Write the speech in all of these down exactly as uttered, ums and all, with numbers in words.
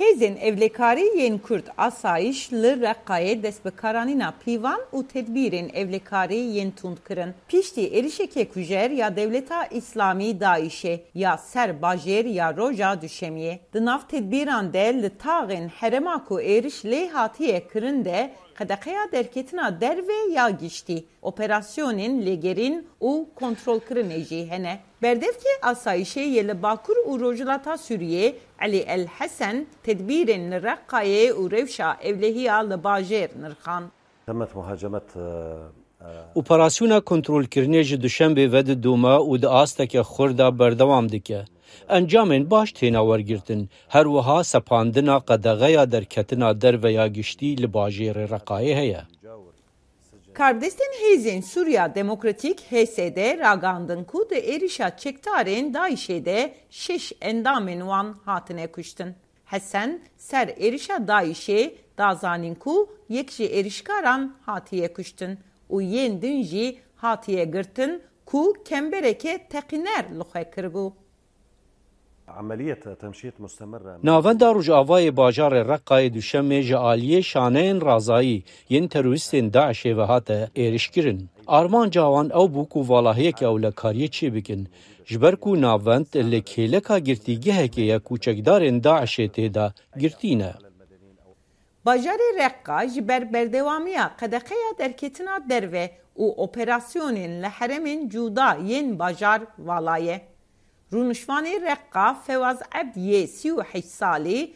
Hêzên ewlekarî yên Kurd Asayîş li Reqayê dest bi karanîna pîvan û tedbîrên ewlekarî yên tund kirin. Piştî êrişeke kujer ya Dewleta Îslamî DAIŞê ya ser bajêr ya roja Duşemiyê, di nav tedbîran de li taxên herêma ku êriş lê hatiye kirin de qedeqeya derketina derve ya giştî, operasyonên lêgerîn û kontrolkirinê jî hene. Berdevkê asayîşê yê li Bakur û Rojhilata Sûriyê Elî El Hesen tedbîrên li Reqayê û rewşa ewlehiya li bajêr nirxand. تمت مهاجمة Operasyona kontrolkirinê ji duşembê ve didome û di asteke xurt de berdewam dike. Encamên baş têne wergirtin. Her wiha sepandina qedexeya derketina derve ya giştî li bajêrê Reqayê heye. Karbidestên Hêzên Sûriya Demokratîk, H S D, ragihandin ku di êrişa çekdarên DAIŞê de şeş endamên wan hatine kuştin. Hesen ser êrişa DAIŞê da zanîn ku yek ji êrişkaran hatiye kuştin û yên din jî hatiye girtin ku kembereke teqîner li xwe kiribû. عملية تمشيط مستمرة. Navenda Rojavayê bajarê Reqayê Duşemê ji aliyê şaneyên razayî yên terorîstên DAIŞê ve hate êrişkirin. Armanca wan ew bû ku valahiyeke ewlekariyê çêbikin, ji ber ku navend li kêleka girtîgehekê ye ku çekdarên DAIŞê tê de girtî ne. Bajarê Reqqa ji ber berdewamiya qedexeya derketina derve û operasyonên li herêmên cuda yên bajar vala ye. Rûnişvanê Reqqa Fewaz Ebd yê sî û heşt salî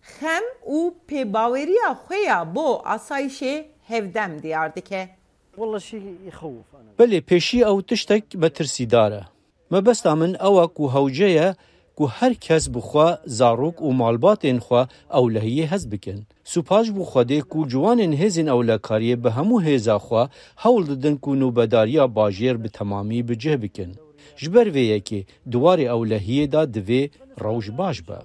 xem û pêbaweriya xwe ya bo asayîşê hevdem diyar dike. والله شيء يخوف انا. Belê pêşî ew tiştek metirsîdar e. Mebesta min ew e ku hewce ye ku her kes bi xwe, zarok û malbatên xwe ewlehiyê hez bikin. Spas bo Xwedê ku ciwanên hêzên ewlekariyê bi hemû hêza xwe hewl didin ku nobedariya bajêr bi temamî bi cih bikin. Ji ber vê yekê di warê ewlehiyê de divê rewş baş be.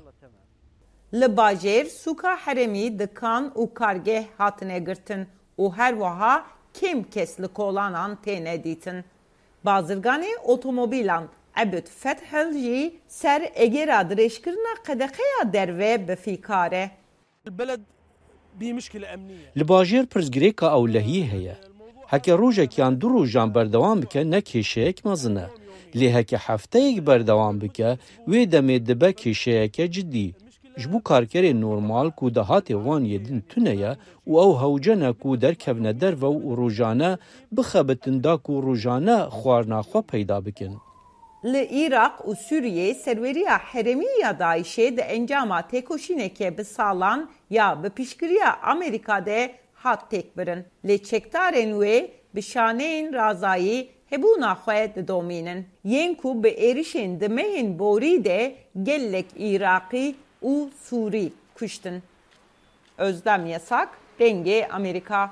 Li bajêr sûka herêmî dikan û kargeh hatine girtin û her wiha kêm kes li kolanan têne dîtin. Bazirganê otomobîlan Ebid Fethel jî ser egera dirêjkirina qedexeya derve bi fîkar e. البلد بمشكلة أمنية. Li bajêr pirsgirêka ewlehiyê heye. Heke rojek yan du rojan berdewam bike ne kêşeyek mezin e. Lê heke hefteyek berdewam bike, wê demê dibe kêşeyeke cidî. Ji bo karkerên normal ku dahatê wan yê din tune ye û ew hewce ne ku derkevine derve û rojane bixebitin da ku rojane xwarina xwe peyda bikin. Li Iraq û Sûriyê serweriya herêmî ya DAIŞê di encama têkoşîneke bi salan ya bi piştgiriya Amerîka de hat têkbirin. Lê çekdarên wê bi şaneyên razayî hebûna xwe didomînin. Yên ku bi êrişên di mehên borî de gelek Iraqî û Sûrî kuştin. Özlem Yasak, Dengê Amerîka.